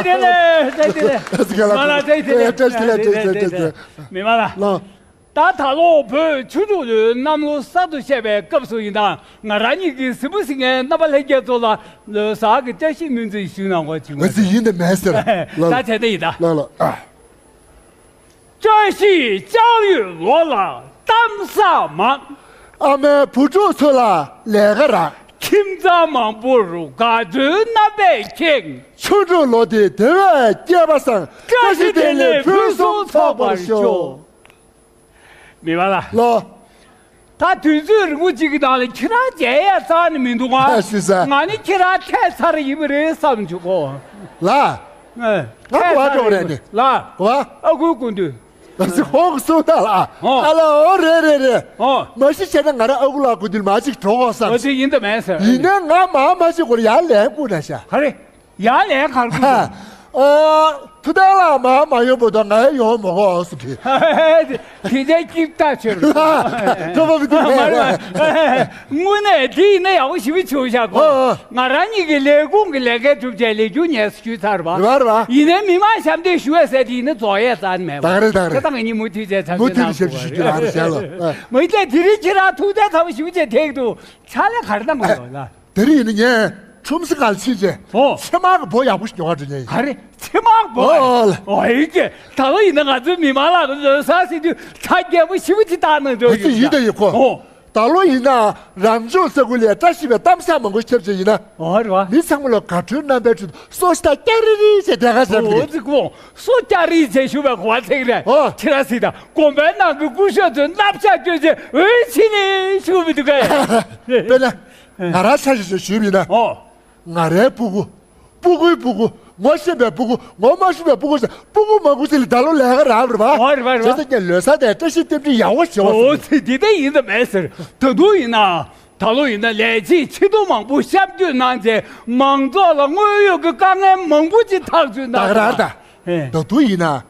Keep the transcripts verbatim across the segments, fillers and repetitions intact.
དེ་ལས་དེ་དེ་ལས་མ་ལ་དེ་དེ་ལས་བཀྲ་ཤིས་བདེ་ལེགས། བཀྲ་ཤིས་བདེ་ལེགས། བཀྲ་ཤིས་བདེ་ལེགས། མི་མ་ལ། ལགས། ད་ད་ལོ་བོད་ཆུ་འབྲུག་ལོའི་གནམ་ལོ་གསར་དུ་བཤད་པའི་སྐབས་སུ་ཡིན་ད། ང་རང་ཉིད་ཀྱིས་གཟིགས་མོ་གཟིགས་མཁན་རྣམ་པ་ལྷན་རྒྱས་ཚོ་ལ་ལོ་གསར་གྱི་བཀྲ་ཤིས་སྨོན་ཚིག་ཞུས་གནང་དགོས་བྱུང་བ། ང་ཚོ་ཡིན་དེ་མེད་ཟེར། ལགས་ད་བྱས་ཏེ་ཡིན་ད། ལགས་ལགས། ཨ། བཀྲ་ཤིས་ལྕགས་ཡོས་ལོ་ལ་གཏམ་བཟང་མང་། ཨ་མའི་བུ་ཕྲུག་ཚོ་ལ་ལས་ཀ་རག། ཁྱིམ་ཚང་མང་པོར་དགའ་སྤྲོའི་རྣམ་པས་ཁེངས། ཆུ་འབྲུག་ལོ་འདིའི་དེ་བས་སྐལ་བ་བཟང་། བཀྲ་ཤིས་བདེ་ལེགས་ཕུན་སུམ་ཚོགས་པར་ཤོག། མི་མ་ལ། ལོ། ད་དུས་ཚོད་རིང་པོ་གཅིག་གི་ནང་ལ་ཁྱེད་རང་མཇལ་ཡ་རྩ་ནས་མི་འདུག་ཨ། ཞུ་ས། ང་ནི་ཁྱེད་རང་ཐད་ཚར་ཡིན་པ་རེད་བསམ་བྱུང་གོ། ལ། ཨེ། ང་གོ་བ་འགྲོ་རེད་ནི། ལ། གོ་བ། ཨ་ཁུའི་སྐུ་མདུན། ང་ཚོ་ཁོང་གི་སུ་ད་ལ། ཨོ། ཨ་ལ་ཨོ་རེད་རེད་རེད། ཨོ། མ་གཞི་བྱས་ན་ང་རང་ཨ་ཁུ་ལགས་སྐུ་མདུན་མ་གཅིག་འགྲོ་དགོས་བསམ། ཨོ་དེ་ཡིན་ད་མེད་ཟེར། ཡིན་ནའི་ང་མ་མ་གཅིག་གོ་ཡར་ལན་བསྐུར་ན་ཤ། ག་རེ། ཡར་ལན་གར་བསྐུར། ཨོ། ཐུབ་བསྟན་ལགས་མ་མ་ཡོང་བར་དུ་ང་ཡང་ཡོང་མ་དགོས་སུ་གི། དེ་འདྲའི་སྐྱིད་ཐག་ཆོད་རེད། ཐོབ་པ་མི་འདུག་མ་རེད། དངོས་གནས་དེ་ཡིན་ན་ཡག་པོ་ཞེ་པོ་བྱུང་ཤག་གོ། ཨ་ཨ། ང་རང་ཉིད་ཀྱི་ལས་ཁུངས་ཀྱི་ལས་ཀའི་གྲུབ་ཆ་ལས་རྒྱུ་ངས་ཞུས་ཚར་བ། རེད་བ་རེད་བ། ཡིན་ནའི་མི་མང་ཞབས་འདེགས་ཞུ་བ་ཟེར་དེ་ཡིན་ན་རྫོགས་ཡས་རྩ་ནས་མེད་པ། ད་ག་རེད་ད་ག་རེད། ད་ང་གཉིས་མུ་མཐུད་བྱས་ཚར། མུ་མཐུད་ནས་ཞབས་ཞུ་ཞུ་རྒྱུ་རང་རེད་བྱས་ལ། མི་ཚེ་དེ་རིང་ཁྱེད་རང་ཐུགས་བརྩེ་ཚ་པོ་ཞེ་པོ་བྱས་ཐེག་འདུག་ཕྱག་ལས་ག་རེ་གནང་དགོས་ཡོད་ལ། དེ་རིང་ཡིན་ན་ངས་ཁྲོམ་སེ་ཁང་ཕྱིན་རྗེས། ཨོ། ཕྱེ་མར་གྱི་སྦོ་ཡག་པོ་ཞིག་ཉོ་ག་འགྲོ་མཁན་ཡིན། ག་རེ། ཕྱེ་མར་གྱི་སྦོ། ཨོ་ལ། ཨོ་ཡིན་གྱི། ད་ལོ་ཡིན་ན་ང་ཚོའི་མི་མང་ལ་ལོ་གསར་ཟེར་དུས་ཚ་རྒྱས་པོ་ཞེ་པོ་ཅིག་བཏང་གནང་འགྲོ་ཨ་ཙི་ཡོད་ཡིན་ད་ཡོད་ཁོ། ཨོ། ད་ལོ་ཡིན་ན་རང་ལྗོངས་ས་ཁུལ་ལ་བཀྲ་ཤིས་པའི་གཏམ་བཟང་མང་པོ་ཁྱབ་བྱས་ཡིན་ན། ཨོ་རེད་བ། མི་ཚང་མ་ལ་དགའ་སྤྲོའི་རྣམ་པའི་ཁྲོད་དུ་སོ་ཤ་སྟག་སྐྱ་རི་རི་ཞེས་དེ་ག་ཟེར་གི་ཨོ་རེད། ཙི་ཀོ། སོ་སྐྱ་རི་ཞེས་ཞུ་བའི་གོ་བ་ཚིག་རེད། ཨོ། ཁྱེད་རང་སྲིད་དང་དགོན་པའི་ནང་གི་སྐུ་ཞབས་ཚོས་སྣག་ཆ་སྐྱོན་བྱས་འོས་ཕྱི་ནས་ཞུ་མི་འདུག་གས། དཔེར་ན། ང་རང་ཆ་ཞིག་ཞུས་ཞུས་ཡིན་ན། ཨོ། ང་རའི་སྤུ་གུ། སྤུ་གུའི་སྤུ་གུ། ངོ་ཤེས་པའི་སྤུ་གུ། ངོ་མ་ཤེས་པའི་སྤུ་གུ་ཟེར་སྤུ་གུ་མང་པོ་ཞིག་ལ་ད་ལོ་ལས་ཀ་རག་པ་རེད་པ། ཨོ་རེད་པ་རེད་པ། བྱས་ཙང་ངས་ལོ་གསར་དེ་བཀྲ་ཤིས་རྟེན་འབྲེལ་ཡག་པོ་བྱེད་པ། ཨོ་ཙི་འདི་ལྟ་ཡིན་ད་མེད་ཟེར། ད་དུང་ཡིན་ན། ད་ལོ་ཡིན་ན་ལས་བྱེད་ཆེ་མཐོ་མང་པོ་ཤར་བསྐྱོད་གནང་རྗེས་མང་ཚོགས་ལ་དངོས་ཡོད་ཀྱི་དཀའ་ངལ་མང་པོ་ཅིག་ཐག་གཅོད་གནང་ད་ག་རང་ད། ཨེ། ད་དུང་ཡིན་ན།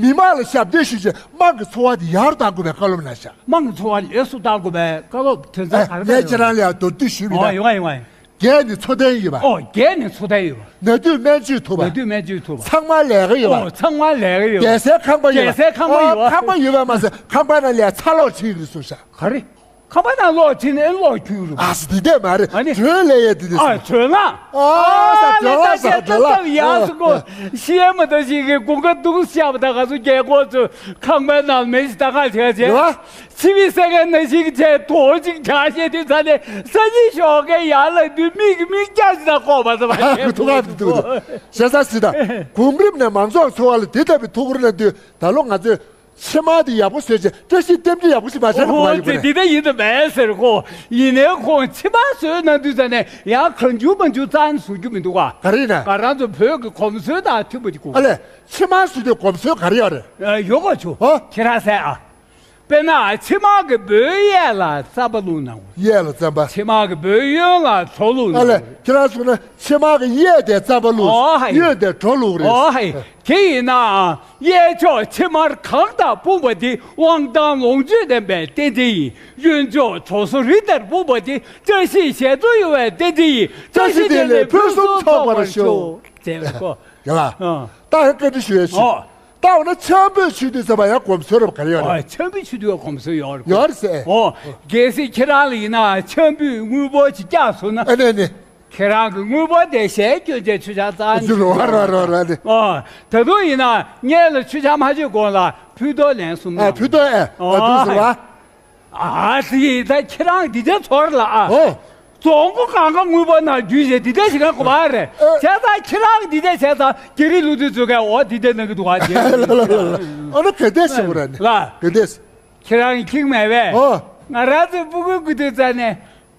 མི་མང་ལ་ཞབས་འདེགས་ཞུས་རྗེས་དམངས་ཀྱི་འཚོ་བ་དེ་ཡག་རུ་གཏང་དགོས་པའི་བཀའ་སློབ་གནང་ཤག་དམངས་ཀྱི་འཚོ་བ་ལེགས་སུ་གཏང་དགོས་པའི་བཀའ་སློབ་དོན་ཚན་ཨ། ག་རེ་ངས་ཁྱེད་རང་ལ་ཡང་མདོར་བསྡུས་ཞུས་མི་ཨོ་ད། ཡོང་བ་ཡོང་བ་ཡིན། རྒྱས་ནས་འཚོ་རྟེན་ཡོད་པ། ཨོ་རྒྱས་ནས་འཚོ་རྟེན་ཡོད་པ། ན་དུས་སྨན་བཅོས་ཐུབ་པ། ན་དུས་སྨན་བཅོས་ཐུབ་པ། ཚང་མ་ལས་ཀ་ཡོད་པ། ཨོ་ཚང་མ་ལས་ཀ་ཡོད་པ། རྒྱལ་སའི་ཁང་པ་ཡོད་པ། རྒྱལ་སའི་ཁང་པ་ཡོད་པ། ཨོ་ཁང་པ་ཡོད་པ་མ་ཟད་ཁང་པ་ནང་ལ་ཡང་ཚ་གློག་ཁྲིད་ཀྱི་རེད་གསུངས་ཤག་ག་རེ། ཁང་པ་ནང་གློག་ཁྲིད་ནས་གློག་འཁྱུག་རུ། ཨ་སི་འདི་འདྲས་མ་རེད། ཨ་ནི། བགྲོད་ལས་ཡས་འདི་འདྲས། ཨ་བགྲོད་ལ། ཨ་ས་བགྲོད་ལ་ས་བགྲོད་ལ། ཡག་སོ་གོ། ཤི་ཡ་མ་ད་ཞིག་གི་དགུན་ཁ་འདུག་ཤ་བ་ད་ག་ཚོད་རྒྱལ་ཁོག་ཚོ་ཁང་པའི་ནང་མེ་ཞིག་ད་ག་བྱེད་བྱེད། ཡོད། ཕྱི་མི་སེ་ག་ན་ཞིག་བྱས་དོ་ཅིག་བྱ་བྱེད་དུས་ཚ་ནས་ས་ཉི་ཞོགས་ཀའི་ཡར་ལ་དུས་མིག་གི་མིག་རྒྱ་ཞིག་ད་ཁོག་པ་ས་བ་ཐུག་ག་འདུག་འདུག་ཤ་ས་སི་ད་གོང་རིམ་ནས་མང་ཚོགས་འཚོ་བ་ལ་དེ་ལྟ་བུའི་ཐུགས་ཁུར་གནང་དུས་ད་ལོ་ང་ཚོས། ཕྱེ་མར་དེ་ཡག་པོ་བཟོས་བྱས་བཀྲ་ཤིས་རྟེན་འབྲེལ་ཡག་པོ་ཞིག་མ་བྱས་ན་གོ་བ་ཡོད་པ་རེད། འདི་འདྲ་ཡིན་དུ་མེད་ཟེར་གོ། ཡིན་ནའི་ཁོང་ཕྱེ་མར་བཟོས་གནང་དུས་ཙ་ནས་ཡང་གང་བྱུང་མང་བྱུང་རྩ་ནས་བཟོ་རྒྱུ་མི་འདུག་ག་ག་རེ་ཡིན་ན། ང་རང་ཚོ་བོད་ཀྱི་གོམས་སྲོལ་དང་མཐུན་པ་ཅིག་དགོས། ཨ་ལས། ཕྱེ་མར་བཟོས་དུས་གོམས་སྲོལ་ག་རེ་ཡོད་རེད། ཨ། ཡོད་གོ་ཆུ། ཨོ། ཁྱེད་རང་ཟས་ཨ། དཔེར་ན་ཕྱེ་མར་གྱི་སྦོས་གཡས་ལ་རྩམ་པ་བླུགས་གནང་དགོས། གཡས་ལ་རྩམ་པ། ཕྱེ་མར་གྱི་སྦོས་གཡོན་ལ་གྲོ་བླུགས་གནང་དགོས། ཨ་ལས། ཁྱེད་རང་གསུངས་ན། ཕྱེ་མར་གྱི་གཡས་དེ་རྩམ་པ་བླུགས། ཨོ་ཧའི། གཡོན་དེ་གྲོ་བླུགས་རེད། ཨོ་ཧའི། དེ་ཡིན་ན། གཡས་ཕྱོགས་ཕྱེ་མར་གང་དང་སྤུངས་པ་དེ་དབང་ཐང་ལོངས་སྤྱོད་ལྡན་པའི་རྟེན་འབྲེལ་ཡིན། གཡོན་ཕྱོགས་གྲོ་སོ་རི་ལྟར་སྤུངས་པ་དེ་བཀྲ་ཤིས་ཞལ་རྫོགས་ཡོང་བའི་རྟེན་འབྲེལ་ཡིན། བཀྲ་ཤིས་བདེ་ལེགས་ཕུན་སུམ་ཚོགས་པར་ཤོག་ཟེར་བའི་སྐོར། ཡ་ལ། ཨ། ད་ཧ་བཀའ་འདྲི་ཞུ་ཡ་ཞུ། ཨོ། ད་འོ་ན་ཆང་ཕུད་མཆོད་དུས་ཙམ་པ་ཡང་གོམས་སྲོལ་རབ་ག་རེ་ཡོད་རེད། ཨོ་ཆང་ཕུད་མཆོད་དུས་ཡང་གོམས་སྲོལ་ཡོད་རེད། ཡོད་རེད་ཟེར། ཨོ། གལ་སྲིད་ཁྱེད་རང་ལ་ཡིན་ན་ཆང་ཕུད་དངུལ་ཕོར་ཅིག་བཀྱགས་སོང་ན། ཨ་ནི་ཨ་ནི། ཁྱེད་རང་གི་དངུལ་ཕོར་དེ་ཞལ་སྐྱོན་བྱས་མཆོད་ཆང་རྩ་ནས། རོ་རོ་རོ་རོ་ཨ་ནི། ཨོ། ད་དུང་ཡིན་ན་སྔོན་ལ་མཆོད་ཆང་མ་མཆོད་གོང་ལ་ཕུད་རྡོག་ལེན་གསུམ་ཨ་གནང་། ཕུད་རྡོག་ཨེ། ཨོ་ཨ་འདུག་ཟེར་བ། ཨ་ཙི་ད་ཁྱེད་རང་འདི་འདྲ་ཚོར་ལ་ཨ། ཨོ། རྫོང་སྒོ་གང་ག་དངུལ་ཕོར་ནང་རྒྱུས་བྱས་འདི་འདྲ་ཞིག་ག་གོ་བ་རེད། ཨ། བྱས་ཙང་ཁྱེད་རང་འདི་འདྲ་བྱས་ཙང་རྒྱ་རིགས་ལུགས་འདི་ཚོ་གས་འོ་འདི་འདྲ་གནང་གི་འདུག་ཨ་ཅེ། ཨ་ན་ག་འདྲ་ཞིག་གོ་ར་ནི། ལ། ག་འདྲ། ཁྱེད་རང་གིས་ཁྱིང་མེད་པས། ཨོ། ང་རང་ཚོའི་སྤུ་གུའི་སྐུ་དུས་ཙ་ནས།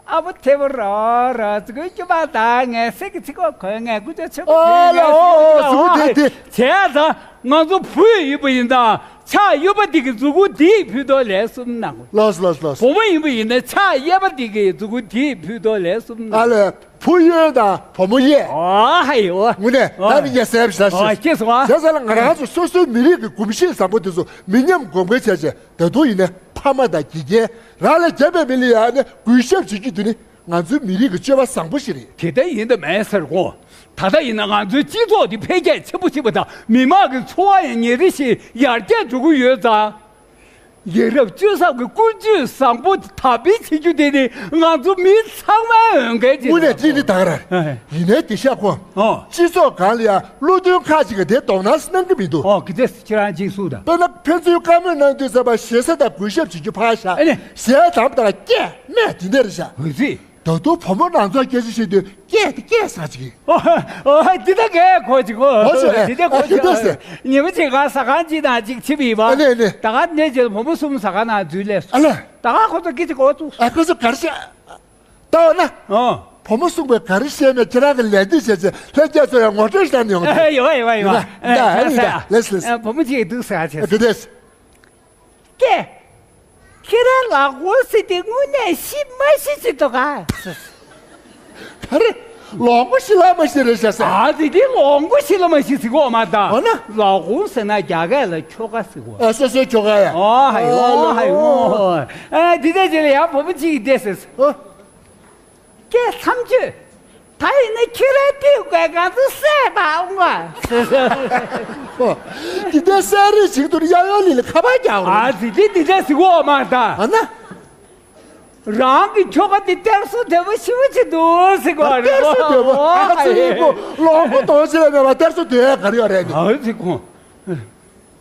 ཨ་བོ་ཐེ་བོ་རོ་རོ་ཙི་གུའི་ཀྱུ་པ་ད་ངས་སེ་གི་ཚི་གོ་གོན་ངས་ཀུ་ཅོ་ཆུ་གོ་ཨ་ལ་ཨོ་ཨོ་ཨོ་ཟུག་དེ་དེ། བྱས་ཙང་ང་ཚོ་བུ་ཡིན་པ་ཡིན་ད། ཕྱག་གཡོན་པ་འདི་གི་མཛུ་གུ་འདིས་ཕུད་རྡོག་ལེན་གསུམ་གནང་དགོས། ལགས་སོ་ལགས་སོ་ལགས་སོ། བུ་མོ་ཡིན་པ་ཡིན་ན་ཕྱག་གཡས་པ་འདི་གི་མཛུ་གུ་འདིས་ཕུད་རྡོག་ལེན་གསུམ་གནང་། ཨ་ལས་བུ་གཡོན་དང་བུ་མོ་གཡས། ཨ་ཧ་ཡོ། དངོས་གནས་ཨ་ད་ནི་ངས་གསལ་པོ་ཞིག་ཨ་ཤེས། སྐྱེས་སོང་ཨ། བྱས་ཙང་ལ་ང་རང་ཚོ་སོ་སོའི་མི་རིགས་ཀྱི་གོམས་གཤིས་བཟང་པོ་དེ་ཚོ་མི་ཉམས་གོང་འཕེལ་བྱས་བྱས་ད་དུང་ཡིན་ན་ཕ་མ་དང་དགེ་རྒན་རང་ལས་རྒན་པའི་མི་ལ་ཡང་ནི་གུས་ཞབས་བྱེད་རྒྱུ་དེ་ནི་ང་ཚོའི་མི་རིགས་ཀྱི་སྤྱོད་པ་བཟང་པོ་ཞིག་རེད། དེ་ལྟ་ཡིན་ད་མེད་ཟེར་གོ། ད་ལྟ་ཡིན་ན་ང་ཚོའི་སྤྱི་ཚོགས་འདི་འཕེལ་རྒྱས་ཆེན་པོ་ཕྱིན་པ་དང་མི་དམངས་ཀྱི་འཚོ་བ་ཡང་ཉིན་རེ་བཞིན་ཡར་རྒྱས་འགྲོ་གི་ཡོད་ཙང་། ཡ་རབས་སྤྱོད་བཟང་གི་ཀུན་སྤྱོད་བཟང་པོ་དར་སྤེལ་བྱེད་རྒྱུ་དེ་ནི་ང་ཚོ་མི་ཚང་མའི་འོས་འགན་ཅིག་དངོས་གནས་རེད། ཅི་ནི་ད་ག་ར། ཨ། ཡིན་ནའི་དེ་ཤ་ཁོ། ཨོ། སྤྱི་ཚོགས་སྒང་ལ་ཡ་བློ་མཐུན་ཁག་ཅིག་གིས་དེ་དོ་སྣང་གནང་གི་མི་འདུག་ཨོ། གི་དེ་ཁྱེད་རང་ཅིག་གསུངས་དང་། དཔེར་ན་ཕན་ཚུན་བཀའ་མོལ་གནང་དུས་ཙམ་པ་ཞེ་ས་དང་གུས་ཞབས་བྱེད་རྒྱུ་ཕར་བཞག་ཨ་ནི། ཞལ་གདམས་དང་སྐད་སྨྲས་དེ་འདྲ་རེད་ཤག་འོད་ཟེར། ད་དུང་བུ་མོ་ནང་ཚོགས་སྐད་ཆ་བཤད་དུས་སྐད་དེ་སྐད་ཟེར་ཅིག་ཨོ། འདི་ད་གས་གོ་ཅིག་གོ་གོ་ཅིག་འདི་ད་གོ་ཨ་ཅིག་འདི་ད་ཟེར། ཉི་མ་ཅིག་ག་ཟ་ཁང་ཅིག་དང་ཅིག་ཕྱིན་པ་ཡིན་པ། ཨ་ལེ་ཨ་ལེ། ད་ག་ནས་ཅིག་བུ་མོ་གསུམ་ཟ་ཁང་ནང་འཛུལ་ལས་སོང་། ཨ་ལེ། ད་ག་ཁོ་ཚོ་སྐད་ཆ་གོ་བཙུགས། ཨ་ཁོ་ཚོ་ག་རེ་བཤད། ད་འོ་ན། ཨོ། བུ་མོ་གསུམ་པོས་ག་རེ་བཤད་ནས་ཁྱེད་རང་གི་ལས་དུས་བྱས་ཚེ་ལྷན་རྒྱས་ཚོ་ཡང་ངོ་སྤྲོད་ཞིག་གནང་ཡོང་གི། ཡོད་ཡོད་ཡོད་ཡོད། ད་ཨ་ནི་ད་ལེས་ལེས། བུ་མོ་གཅིག་འདུག་ཟེར་བྱས། ཨ་གི་དེས། ཀྱེ། ཁྱེད་རང་ལག་འཁོར་ཟེར་དེ་དངོས་གནས་ཤི་མ་ཤི་ཟེར་འདུག་ག་ག་རེ། ལག་འཁོར་ཤི་ལ་མ་ཤི་རེད་ཤག་ཟེར། ཨ་ཙི་དེ་ལག་འཁོར་ཤི་ལ་མ་ཤི་ཟེར་གོ་མ་ད། འོ་ན། ལག་འཁོར་ཟེར་ན་རྒྱ་སྐད་ལ་ཁྱོ་ག་ཟེར་གོ་ཨ་སོ་སོའི་ཁྱོ་ག་ཡ། ཨོ་ཧའི་ཨོ་ཧའི་ཨོ། ཨ་དེ་འདྲ་ཅིག་ལ་ཡང་བུ་མོ་གཅིག་གིས་དེ་ཟེར། ཨོ། ཀྱེ་མཚམས་གཅོད། ད་ཡིན་ན་ཁྱེད་རང་བལྟས་དགོས་ང་ཚོ་བསད་པ་འོང་བ། འདི་ལྟར་བསད་རེས་བྱེད་དུས་གཡག་གཡོག་ལི་ལ་ཁ་པར་རྒྱག་འོང་། ཨ་ཙི་འདི་འདི་འདྲ་ཟེར་གོ་མ་ད། ཨ་ན། རང་གི་ཁྱོ་ག་དེ་གཏེར་སྲུང་དོད་པོ་ཞེ་པོ་ཅིག་འདུག་ཟེར་གོ་རེད། གཏེར་སྲུང་དོད་པོ་ཨ་ཙི་ཡིན་གོ་ལོང་པོ་དོང་ཞིག་ལ་མེད་པ་གཏེར་སྲུང་དོད་ཡ་ག་རེ་ཡོད་རེད་ནི། ཨ་ཙི་ཁོང་།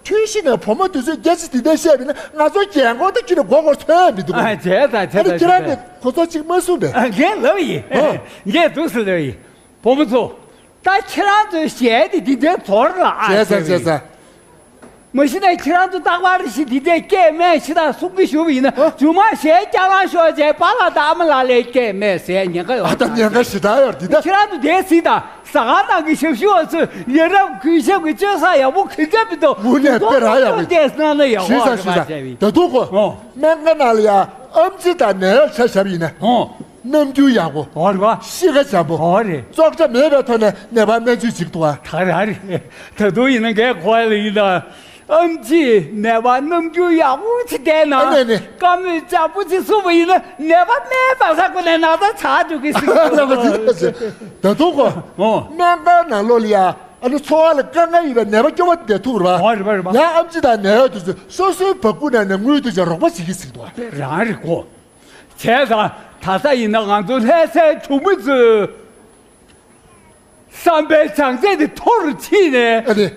ཐུན་བཞི་ནས་བུ་མོ་དེ་ཚོས་སྐད་ཆ་དེ་འདྲ་བཤད་པ་ཡིན་ན་ང་ཚོ་རྒན་གོག་དང་ཁྱོད་ནི་མགོ་སྐོར་ཐོན་མི་འདུག་ཨ་བྱས་ཙང་བྱས་ཨ་ནི་ཙང་ཁྱེད་རང་བྱས་ནས་ཙང་ཁོ་ཚོ་གཅིག་མ་གསུངས་པས། ཨ་ངས་ལབ་ཡིན། ཨོ། ངས་འདུག་སེ་ལབ་ཡིན། བུ་མོ་ཚོ། ད་ཁྱེད་རང་ཚོའི་ཞལ་དེ་འདི་འདྲའི་ཚོར་ལ་ཨ་བྱས་ཙང་བྱས་ཙང་། མ་གཞི་ནས་ཁྱེད་རང་ཚོ་རྟག་པར་ཞིག་འདི་འདྲའི་སྐད་སྨྲས་ཤི་ད་གསུང་གི་བཞུགས་པ་ཡིན་ན་ཨོ། རྒྱུ་མ་ཞལ་སྐྱ་ལང་ཤོར་བྱས་པཱ་ལགས་དང་ཨ་མ་ལགས་ལ་སྐད་སྨྲས་ཟེར་ཉེན་ཁ་ཡོད་ཨ་ད་ཉེན་ཁ་ཞེ་དྲག་ཡོད་འདི་ད། ཁྱེད་རང་ཚོ་དེ་གཟིགས་དང་། ཟ་ཁང་ནང་གི་ཞབས་ཞུ་བ་ཚོས་ཡ་རབས་གུས་ཞབས་ཀྱི་སྤྱོད་བཟང་ཡག་པོ་ག་འདྲ་མི་འདུག་དངོས་གནས་དཔེ་རང་ཡག་པོ་ཡིན། བལྟས་གནང་ན་ཡག་པོ་ཞུས་ཙང་ཞུས་ཙང་། ད་དུང་ཁོ་ཨོ། སྨན་ཁང་ནང་ལ་ཡ་ཨེམ་ཆི་དང་ནད་གཡོག་ཆ་བཞག་པ་ཡིན་ན། ཨོ། རྣམ་འགྱུར་ཡག་པོ། ཨོ་རེད་པ། གཤིས་ཀ་འཇམ་པོ། ཨོ་རེད། བཙོག་ཆ་མེད་པའི་ཐོག་ནས་ནད་པར་སྨན་བཅོས་བྱེད་ཀྱི་འདུག་པ། ད་ར་རེད། ད་དུང་ཡིན་ན་ངས་གོ་བ་ལ་ཡིན་ད། ཨེམ་ཆི་ནད་པ་རྣམ་འགྱུར་ཡག་པོ་ཅིག་བསྟན་ན། ཨ་ནས་ནས། བཀའ་མོལ་འཇམ་པོ་ཅིག་གསུངས་པ་ཡིན་ན་ནད་པ་སྨན་བཟའ་ས་ཁོ་ནས་ན་ཚ་ཆགས་འགྲོ་གི་སྲིད་ཀྱི་ལབ་པ་འདུག་ཅི་ལྟ་ཟེར། ད་དུང་ཁོ། ཨོ། སྨན་ཁང་ནང་ལོགས་ལ་ཡ་ཨ་ནི་འཚོ་བ་ལ་དཀའ་ངལ་ཡོད་པའི་ནད་པ་སྐྱོ་བ་བསྡད་ཐུབ་རེད་པ། ཨོ་རེད་པ་རེད་པ། ཡང་ཨེམ་ཆི་དང་ནད་གཡོག་དེ་ཚོས་སོ་སོའི་བ་སྤུ་ནང་ནས་དངུལ་དེ་ཚོ་རོགས་པ་བྱེད་ཀྱི་སྲིད་འདུག་པ། རང་རེད་ཁོ། བྱས་ཙང་ད་ལྟ་ཡིན་ན་ང་ཚོ་ལྷ་སའི་གྲོང་མི་ཚོའི་བསམ་པའི་བྱང་ཚད་དེ་མཐོ་རུ་ཕྱིན་ནས། ཨ་ནི།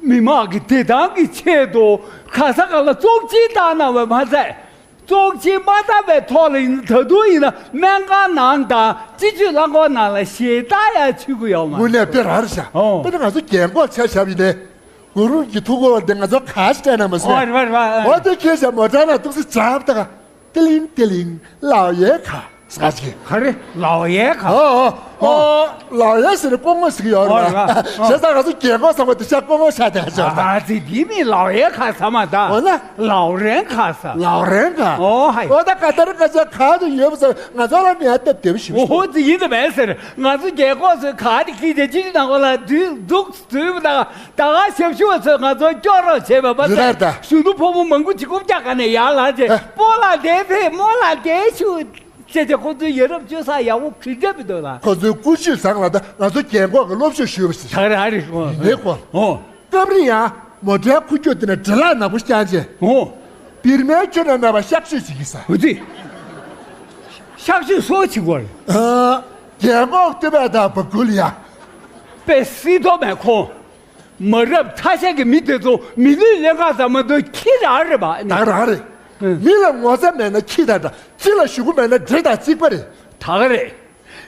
མི་དམངས་ཀྱི་བདེ་ཐང་གི་ཆེད་དུ་ག་ས་ག་ལ་བཙོག་ཆེན་བཏང་གནང་བ་མ་ཚད། བཙོག་ཆེན་མ་བཏང་བའི་ཐོག་ལ་ཡིན་ད་དུང་ཡིན་ན་སྨན་ཁང་ནང་དང་སྤྱི་སྤྱོད་རླངས་འཁོར་ནང་ལ་ཞེ་དྲག་ཡང་ཆུད་ཀྱི་ཡོད་མ་རེད། དངོས་གནས་དཔེ་རང་རེད་ཤག་ཨོ། དཔེར་ན་ང་ཚོ་རྒན་གོག་ཆ་བཞག་པ་ཡིན་ནའི། གུ་རུ་གི་ཐུགས་ཁུར་བ་འདི་ང་ཚོ་ག་ཞིག་སྤྲད་ན་མ་སོང་། ཨོ་རེད་པ་རེད་པ། འོ་དེ་ཁྱེད་ཅག་མོ་ཊ་ནང་ཏོག་ཙམ་འཇགས་པ་ད་ག་ཏི་ལིང་ཏི་ལིང་ལའོ་ཡེ་ཁ་ཟེར་ག་ཅིག་ག་རེ་ལའོ་ཡེ་ཁ། ཨོ་ཨོ་ཨོ། ལའོ་ཡེ་ཟེར་ནས་སྐུ་ངོ་ཟེར་གི་ཡོད་རེད་པ། ཨོ་རེད་པ། བྱས་ཙང་ང་ཚོ་རྒན་གོག་ཚང་མ་འདི་ཆ་སྐུ་ངོ་ཆགས་བསྡད་ཀྱི་ཡོད་རེད་པ། ཨ་ཙི་འདི་མིན་ལའོ་ཡེ་ཁ་ཟེར་མ་ད། འོ་ན། ལའོ་རན་ཁ་ཟེར། ལའོ་རན་ཁ། ཨོ་ཧའི། འོ་ད་ག་ད་རེ་ག་ཅག་ག་དུ་ཡོད་པ་ཟེར་ང་ཚོ་ལ་ནི་ཡ་སྟབས་བདེ་པོ་ཞིག་ཨོ་ཧོ་ཙི་ཡིན་ད་མེད་ཟེར། ང་ཚོ་རྒན་གོག་ཚོས་ག་དེ་ཁྱི་དེ་ཅི་ཅི་ནང་གོ་ལ་འདུག་འདུག་འཛུལ་བ་དང་། ད་ག་ཞབས་ཞུ་བ་ཚོས་ང་ཚོ་སྐྱོ་རོགས་བྱས་པ་མ་ཟད། རེད་ད། གཞོན་ནུ་ཕོ་མོ་མང་པོ་ཅིག་རྐུབ་བཀྱག་ག་ནས་ཡར་ལངས་རྗེས་ཨ། སྤོ་ལགས་འདིར་ཕེབས་རྨོ་ལགས་འདིར་བཞུགས་ཅེས་བྱས་ཁོ་ཚོའི་ཡ་རབས་སྤྱོད་བཟང་ཡག་པོ་ག་འདྲ་མི་འདུག་ལ། ཁོ་ཚོའི་ཀུན་སྤྱོད་བཟང་ལ་ད་ང་ཚོ་རྒན་གོག་གི་སློབ་ཞུགས་ཞུས་པ་ཞིག་ད་ར་རེད་ཁོ། ཡིན་ནའི་ཁོ། ཨོ། སྐབས་རེ་ཡང་མོ་ཊའི་ཁུག་ཀྱོག་དེ་ནས་འདྲེ་ལག་ནག་པོ་བཤམས་རྗེས། ཨོ། བིར་མའི་ཁྱོན་ནས་མེད་པ་གཤག་བཅོས་བྱེད་ཀྱི་ས། འོ་དེ། གཤག་བཅོས་སོགས་བྱེད་དགོས་རེད། ཨ། རྒན་གོག་སྟོད་པ་དང་བ་ཀུ་ལ་ཡ། དཔེ་སྲིད་དོ་མེད་ཁོ། མ་རབས་ཐ་ཤལ་གྱི་མི་དེ་ཚོ་མི་ལུས་ལེན་ག་ཙམ་མ་གཏོགས་ཁྱི་རང་རེད་པ། ད་རང་རེད། ཨ། མི་ལ་ངོ་ཚ་མེད་ན་ཁྱི་དང་འདྲ། ཁྱི་ལ་ཞུ་གུ་མེད་ན་འདྲེ་དང་གཅིག་པ་རེད། ད་ག་རེད།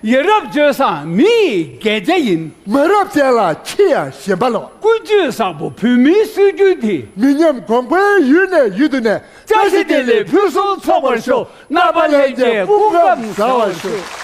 ཡ་རབས་སྤྱོད་བཟང་མི་ཡི་རྒྱན་ཆ་ཡིན། མ་རབས་ཅན་ལ་ཁྱི་ཡང་ཞེན་པ་ལོག་ཀུན་སྤྱོད་བཟང་པོ་བོད་མིའི་སྲོལ་རྒྱུན་དེ། མི་ཉམས་གོང་འཕེལ་ཡུན་ནས་ཡུན་དུ་གནས། བཀྲ་ཤིས་བདེ་ལེགས་ཕུན་སུམ་ཚོགས་པར་ཤོག་རྣམ་པ་ལྷན་རྒྱས་སྐུ་ཁམས་བཟང་བར་ཤོག